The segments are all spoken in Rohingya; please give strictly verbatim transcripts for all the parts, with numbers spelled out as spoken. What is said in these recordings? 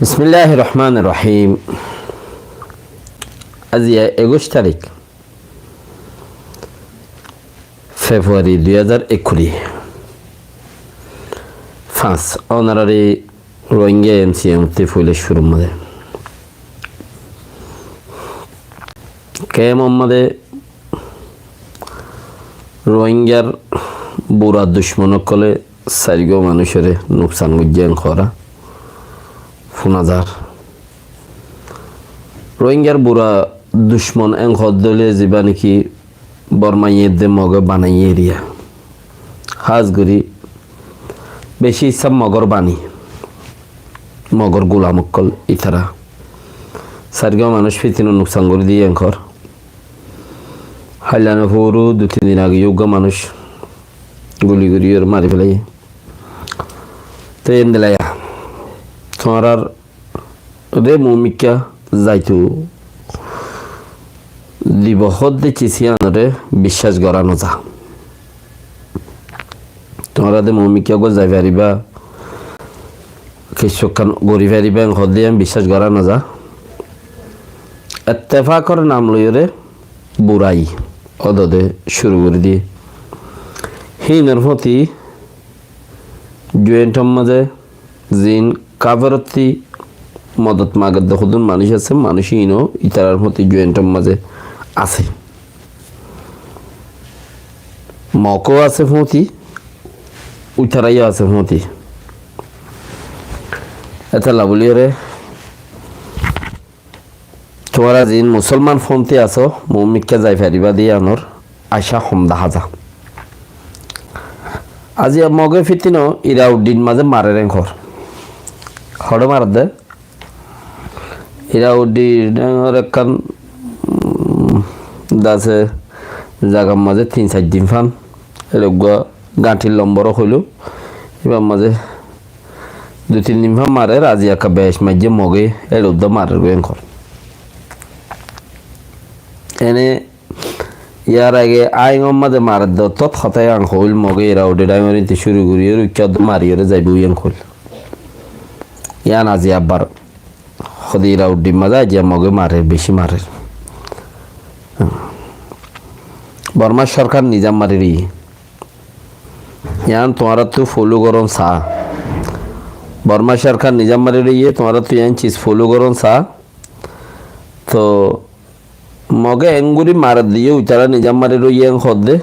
Bismilláhir rohmánir rohím. Aziya ekuic tarík, Februari dui házar ekkuri. Fañs, ónorari Rohingya M C M ottú foila cúrur mazé. Kemor mazé Rohingyar bura ducmon ókkole sairgúa manúicoré nuksan goijjé en hoóra fúna zar. Rohingyar bura ducmon en hoódde óile zibá niki Bormaye edde Moge banaiyé eriya. Hás gorí beci issá Mogor bani, Mogor gulam ókkol ítara. Sairgúa manúic fitino nuksan gorí diyé en hoór. Háilla no fóoru dui tin din age yó uggúa manúic guli gorí yóre mari félaiyé. Te endilla yá. Tuáñrar re muúmikká zaitou dibo hoódde ciz yíanoré biccác gorá no za. Tuáñra de muúmikká uggúa zai faribá, kessú ekkán gorí faribá en hoódde yían biccác gorá no za. Ettefákor nam loiyóre burai ódode cúru gorí diyé. Híinor fúti juentor mazé ziín kaferottí modot mager de hodún manúic asé, manúic íno ítarar fúti juentor mazé asé. Mokó asé fúti, uitará yó asé fúti. Étella buliyóre tuáñra ziín musolman fúnti asó, muúmikká zai faribá de yíanor acá hom dahá za. Aziya Moge fitino Irauddin mazé marer en hoór. Hoçé marer de? Irauddin en hoór ekkán, um, dase zagar mazé tin sair din fán, eçe uggúa gañthir lombor ó hoiló, íbar mazé dui tin din fán marer, aziya ekka bec maijjé Moge, eçe uddúa marer goi en hoór. Ene yar age aññí gom mazé marer de ottót hotá yían hoóil Moge Irauddin aññí gorí inte cúru gorí yóre uikká uddúa mari yóre zaibói yían hoóil. Yían aziya abbar hode Irauddin mazé aziya Moge marer, beci marer. Bormar sorkar nizam mari roiyé. Yían tuáñrattú follow gorón saá. Bormar sorkar nizam mari roiyé, tuáñrattú yían ciz follow gorón saá. Toh Moge engorí marer de yó uitará nizam mari roiyé en hoódde.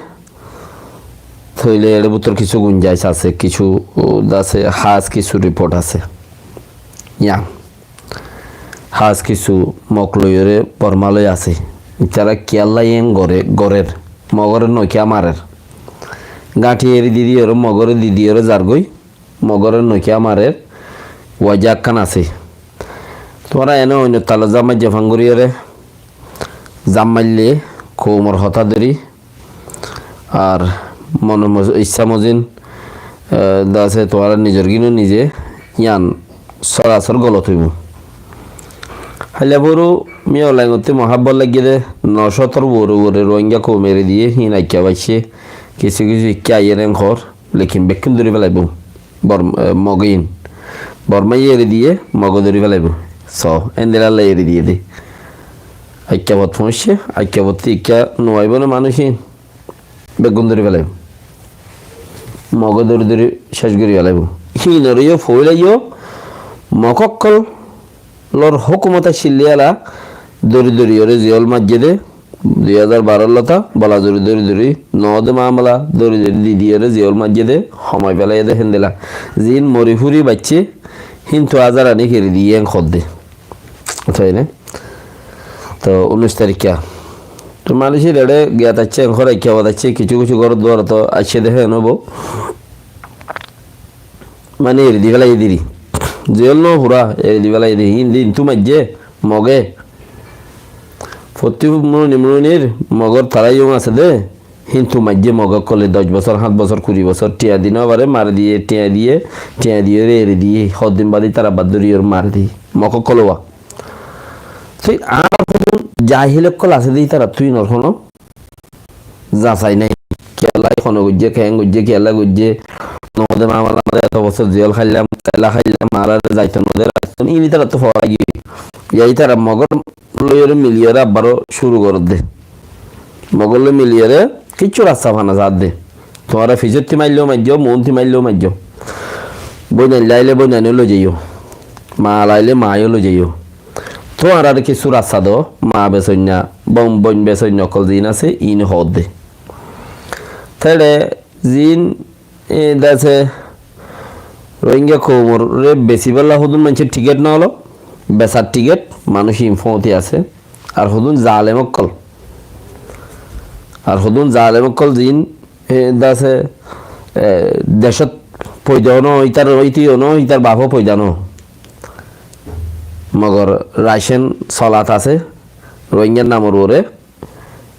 Tóile eçe bútore kissú gunjaic asé, kissú, uh, dase hás kissú report asé. Yían hás kissú Mog loiyóre Borma loi asé. Ítara kiyálla yían gore, gorér. Mogoré nokiya marer. Gañthi eri di diyóre, Mogoré di diyóre zargói. Mogoré nokiya marer. Waja ekkán asé. Tuáñra ene oinor talo zammaijja fangoriyóre zammaille koumor hotá dóri. Ar mone mo-, issá mozin, eh, dase tuáñra nizor gíno nize yían sorasor golot óibo. Háilla foru Miao Laingottí muhábbot laiggé dé, no cótor uore uore Rohingya koum eri diyé, híin aikká baiccé, kissú kissú ikká aiyér en hoór, lekin bekkún dóri felaibó. Bor-, eh, Mogín. Bormáye eri diyé, Mogé dóri felaibó. Só, endilla eri diyé dé. Aikká fot foóñiccé, aikká fottí ikká nuaibó né manúic híin. Beggún dóri felaibó. Mogé dóri dóri céc gorí felaibó. Híinoré yó foóila yó Mog ókkolor hókumot accíl dé yala dóri dóri yóre ziyól maijjé dé, dui házar baró lóta bola dóri dóri dóri, noóde mamala dóri dóri di di yóre ziyól maijjé dé, homai felaiyé dé héndilla. Ziín mori fúri baiccé, híntu ázar aní keri diyé en hoódde. Tói né? Toh, unnúic tarikká. Toh, manúic ín eçé giyat aiccé, en hoór aikká fot aiccé, kissú kissú góror duarot aiccé dé héen óibo. Mani eri di félaiye diri. Ziyól no fura, eri di félaiye diri. Hín di híntu maijjé, Mogé. Fottí muluni mulunir Mogor tará yó asé dé. Híntu maijjé Mog ókkole doc bosór, háñt bosór, kuri bosór, thiañ di no fare, mari diyé, thiañ diyé, thiañ diyóre eri diyé, hoddin bade ítara bad dóri yóre mari diyé. Mog ókkole wa. Tói añár hodún jahil ókkol asé dé ítarattú inor honó zasai nái. Kiyólla hone goijjé, keén goijjé, kiyólla goijjé, noóde mamala mazé eto bosór ziyól háillam, kiyólla háillam, añáráre zaito noóde, raitto Ín ítarattú foóra giyói. Yá ítara Mogor lói miliyóre abbaró cúru gorédde. Mogor lói miliyóre kiccú rasta fana saádde. Tuáñra fisótti mailló maijjó, muúnti mailló maijjó. Bóinain lailé bóinainó loizaiyó. Maa lailé maayó loizaiyó. Tuáñrare kissú rasta do, maa besoinna, boin, boin besoinna ókkol ziín asé, iín hoódde. Téçe ziín, e, dase Rohingya koumoré besibálla hodún maincór thíket noólo, besar thíket, manúic iín fóñti asé. Ar hodún zalem ókkol, ar hodún zalem ókkol ziín, e, dase, e, decót foida noó, ítar íte noó, ítar bafó foida noó. Mogor raicén solat asé, Rohingyar namor uore.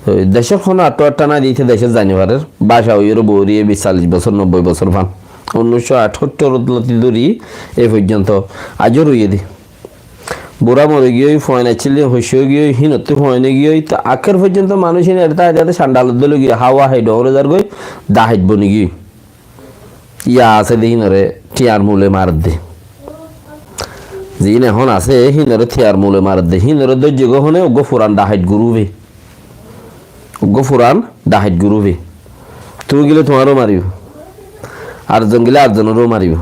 Decór honó athtó athtá nái de íte decót zai nofarér. Báca óiyore boóriye bic, callic bosór, nobboi bosór fán. Unnúiccó athóttor lóti dóri e foijjonto aijó roiyé de. Burá mori giyói, fuain accíl de hoiccé ói giyói, hínottú fuain ói giyói, to akér foijjonto manúic hín eçé táite táite candal uddá loi giyói, háwa hái dhoóñre zargói, dahait boni giyói. Yá asé de hínoré thiañr mule maredde. Ziín ehón asé, hínoré thiañr mule maredde. Hínoré dóijje gó hone, uggúa furan dahait gurúfe. Uggúa furan dahait gurúfe. Tuñí gile tuáñró maribó. Ar zon gile ar zonoró maribó.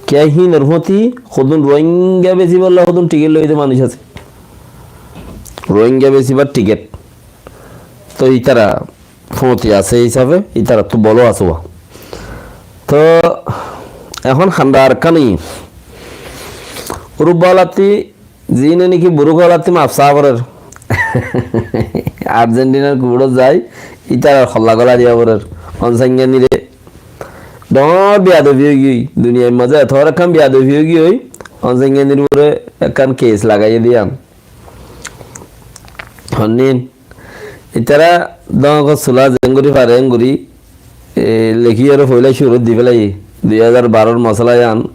Kiyá hínor fóti hodún Rohingya besibálla hodún thíket loi de manúic asé. Rohingya besibár thíket. Toi ítara fóñti asé hísafe, ítarattú bolo asé uá. Toi ehón handar kani. Urubba olattí ziíne niki buruk olattí maf saá forer. Arjentinar kuçót zai, ítarar holla gola diya forer. Onsainganire dhoóñr biyadobi ói giyói, duniyair mazé eto boro ekkán biyadobi ói giyói, Onsainganir uore ekkán kes lagaiyé de yían. Honnín, ítara dóñgor sula zeéngorí fare éngorí, e, lekíyore foóila cúrut di félaiyé. Dui házar barór mosóla yían,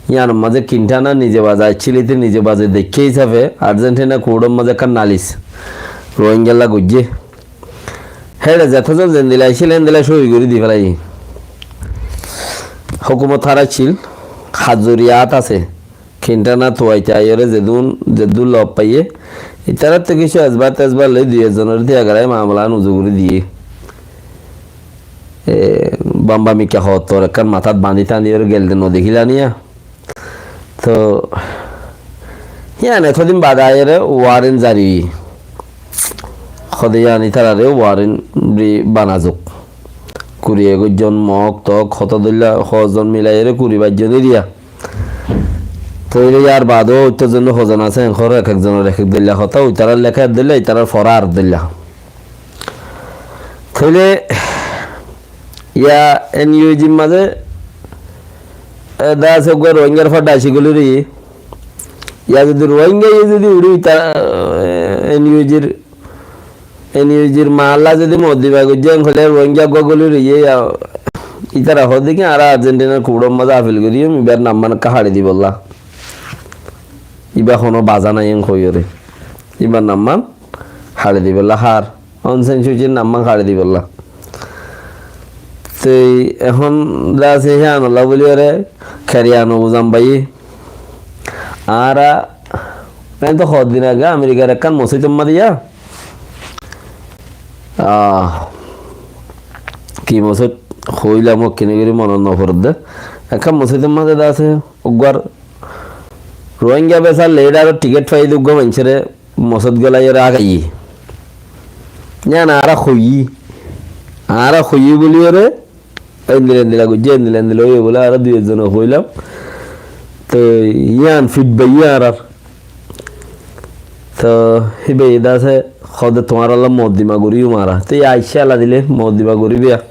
yíanor mazé Kintána nize baze accíl, íte nize baze deikké hísafe Arjentina kuçór mazé ekkán nalis Rohingyalla goijjé. Héçe zetózon zendila accíl, héndila cóhi gorí di félaiyé. Hókumot háraccíl, hazuriyat asé. Kintána tuaita aiyóre zedún, zedún lob faiyé, ítarattú kissú esbar tesbar loi dui ekzonoré tiyagarái mamala uzu gorí diyé. E, bamba mikka hoóttor ekkán matát bañdí tañdíyore gelde nodekíla niya. Toi yían etodin bade aiyóre warin zari óiye. Hode yían ítarare warin bri banazuk. Kuri egóijjon mok tok hoto dóilla hozon milaiyóre kuri baijjon eriya. Tóile yar bade óittor zonno hozon asé, enkor ek ekzonor ek ek dóilla hotá, ítarar leká ek dóilla, ítarar fora ar dóilla. Tóile yá en yu jir mazé, e, dá asé uggúa Rohingyar fadda aci goli riyé. Yá zodi Rohingya yé zodi uçí íta, e, en yu jir En yu jir maálla zodi moddima goijjé, en hoilé Rohingya uggúa goli roiyé, ya, ítara hoó de ki, añára Arjentinar kuçór mazé afil goijjum, ibár namman ekká haçi dibolla. Ibá honó baza nái, en hoiyóre. Ibár namman haçi dibolla, hár. Aung San Suu Kyi namman haçi dibolla. Toi ehón za asé, híanolla buli ore, keriya no buzam bái. Añára, en to hoddin age Amerikar ekkán mosóit ot mazé ya, Ah, ki mosóit hoilam, ókkine gorí monot no foredde. Ekkán mosóitor mazé de asé, uggwar Rohingya besar lidar or tiket fai de uggwá maincóre mosóit golaiyóre agaiyé. Yián añára hoiyí, añára hoiyí buli ore, endilla endilla goijjé, endilla endilla óiye buli añára dui ekzone hoilam. Toi yián fit baiyé añárar. Toi híba ida asé, hode tuáñralla moddima goríyum añára. Toi aiccé ala dile moddima goríba.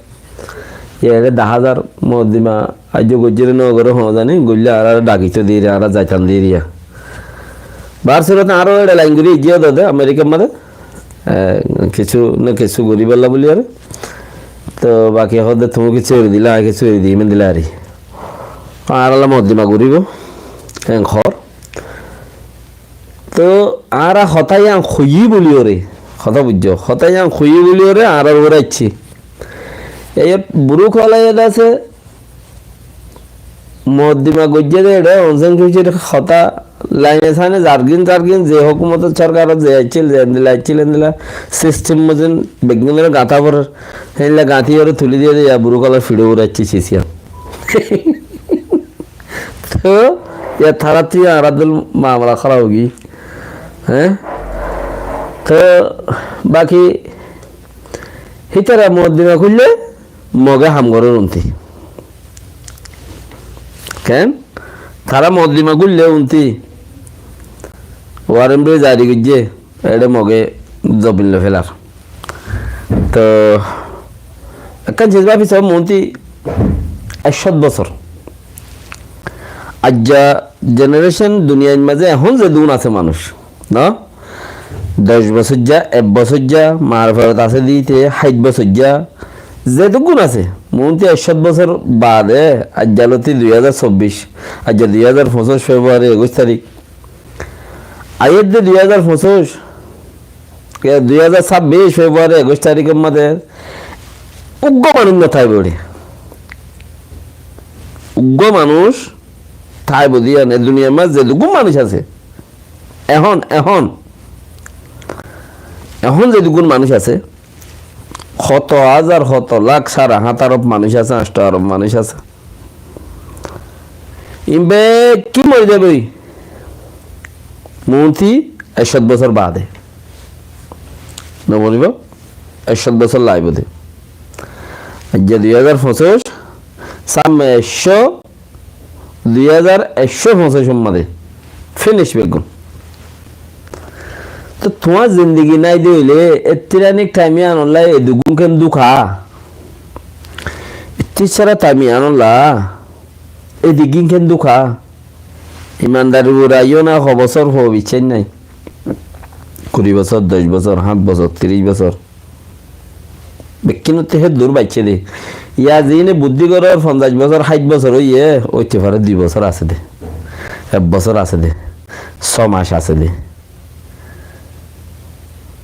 Yere daházar moddima aijjó goijjé re no goré hono zani, goille añára dhaki to diyé, añára zaitam diyé ya. Bar surote añára ere lain gorí aijjé dode Amerikar mazé. Eh, kessú na kessú goríballa buli ore. Toi baki hode tuñí kessú eri dila, añí kessú eri diyim endilla ari. Añáralla moddima goríbo. En hor. Toi añára hotá yián hoiyí buli ore. Hotá buijjó. Hotá yián hoiyí buli ore añárar uore aiccé. Ei buruk olaiyé de asé. Moddima goijjé de eçé Aung San Suu Kyi r hotá laine saine zargin zargin ze hókumotor sorkarot ze aiccíl, ze endilla aiccíl, endilla sistem mozin beggúnore gañtá forer, héndilla gañtí ore tuli diyé de ya burú kolar fiçó uraiccí sisiya. Toh, ya tarattú añárar dol mamela hóraf ói giyé. Hé? Toh, baki hítara moddima kúille Moge ham gorér untí. Ken? Tará moddima kúille untí. Warren Bridge zari goijjé, eçé Moge zobin loi félar. Toh, ekkán sis báfi só, muúnti ek cót bosór. Aijja generation duniyair mazé ehón zedún asé manúic, no? Doc bosóijja, ek bosóijja, mar ferot asé de íte háit bosóijja, zedún asé, muúnti ek cót bosór baade, aijja lóti dui házar sobbic, aijja dui házar foñsíc February ekuic tarík. Aiyér de dui házar foñsíc, e, dui házar sabbic February ekuic taríkor mazé uggúa manúic no táibo re. Uggúa manúic táibo de yían, e duniyair mazé zedún manúic asé. Ehón, ehón. Ehón zedún manúic asé, hoto házar, hoto lak, sare háñt arob manúic asé, añcto arob manúic asé. Ín bekkín mori zaiboi. Muúnti ek cót bosór baade. No moribo? Ek cót bosór laibo de. Aijja dui házar foñsíc, samme ek cót, dui házar ek cót foñsíc or mazé. Finish beggún. Toh tuáñr zindigi nái de óile, ettiranik thaim yíanolla edugún ken duka? Ettí sára thaim yíanolla edugún ken duka? Imandarir uore aiyó na, ho bosór, ho biccác nái. Kuri bosór, doc bosór, háñt bosór, tiríc bosór. Bekkúnottú hé dur baiccé de. Yá ziíne buddí gorór fonzaic bosór, háit bosór óiye, óite fare dui bosór asé de. Ek bosór asé de. Só mac asé de.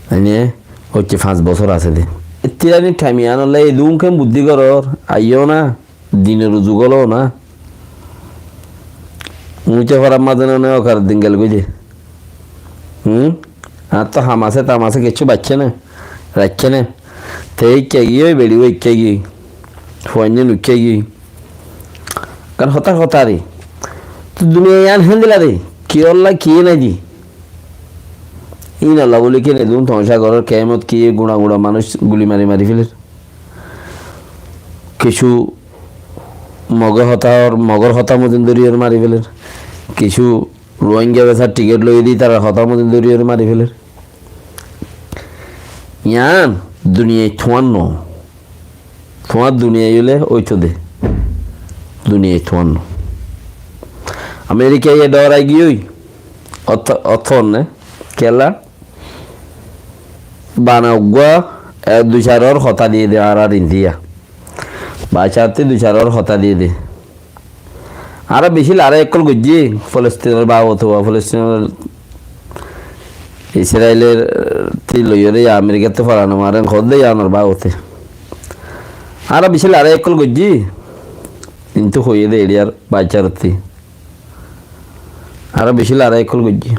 Ene óite fañs bosór asé de. Ettiranik thaim yíanolla edún ken buddí gorór, aiyó na, dinor uzu gólou na. Muúnti farar mazé no né okar din gel goi de. Hum? Añáttu ham asé, tam asé, kiccú baiccé né, raikké né. Te ikká giyói, beçibo ikká giyói, fuainné nuikká giyói. Karon hotár hotá re. Toi duniyai yían héndilla de, kiyólla kiyé nái de. Íinolla bóli kene edún tomacá gorór, kemot ki guñça guñça manúic guli mari mari féler. Kissú Mogor hotá, Mogor hotá motin dóri yóre mari féler. Kissú Ruáinga besar tikét loi de, ítarar hotá motin dóri yóre mari féler. Yían duniyai tuáñr no. Tuáñr duniyai óile óito de. Duniyai tuáñr no. Amerikaye dhorai giyói. Ottó, ottó onne. Kiyólla? Bana uggúa, e, duicarór hotá diyé de añárar Indiya. Baiccátti duicarór hotá diyé de. Añára bicí larái ókkol goijjí Folostinor babote, ba Folostinor Israilor, e, ttu loiyóre ya Amerikattú falano maren hoódde yíanor babote. Añára bicí larái ókkol goijjí, kintu hoiyé de eriyar baiccárottí. Añára bicí larái ókkol goijjí.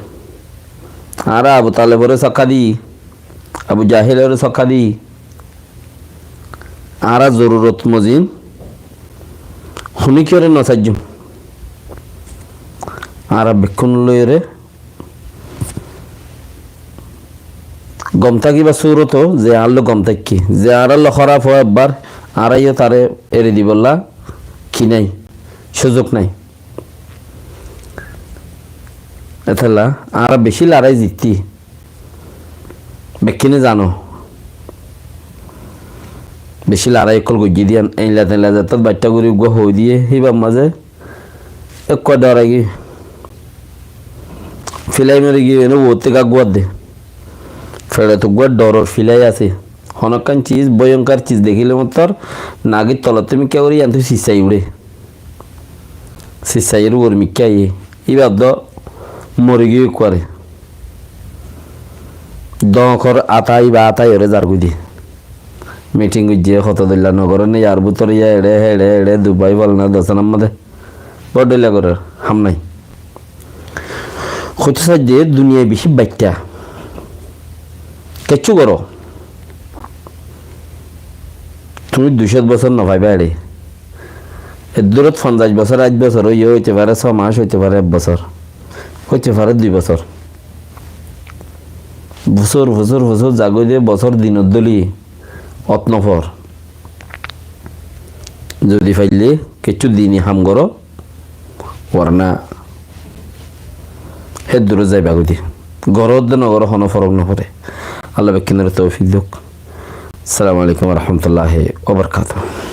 Añára Abu Talebore sokká di, Abu Jahilore sokká di. Añára zorurot mozin honikiyóre no saijjum. Añára bekkún loiyóre gom tákibar surot ze añálla gom táikki, ze añálla hóraf ó ebbar, añára yó tare eri dibolla ki nái, suzuk nái. Etolla añára bicí larái zittí. Bekkúne zano. Bicí larái ókkol goijjí de yían, einla teinla zettót baiththá gorí uggúa hoói diyé, híbar mazé ekkúa dhorai giyói. Filai mori giyói, ene uottí gággúa de. Feçot uggúa dhoror filai asé. Honókkan cis, boyonkar cis dekíle mottor nagir tolottú mikká gorí yíantu sissai uçé. Sissaiyór uore mikká aiyé. Íba dó mori giyói ekkuare. Dóñkor ata íba ataiyóre zargói de. Miting goijjé, hoto dóilla no gorónne, yar bútore yá eçé, héçe, eçé, Dubai, falana, dosana mazé. Bóddoilla gorér ham nái. Hoitó saidde duniyai bicí baittá. Kiccú goró. Tuñí dui cót bosór no faibá eçé. Eddúrot fonzaic bosór, áit bosór óiye, óite fare só mac, óite fare ek bosór, óite fare dui bosór. Fusór, fusór, fusór zagói de bosór dinor dóli ot no for. Zodi faille kiccú dini ham goró, warna héddurot zaiba goi de. Goró de no goró honó forok no fore. Allah bekkúnore toufik douk. Assalamu alaikum wa rahmatullahi wa barakatuhu.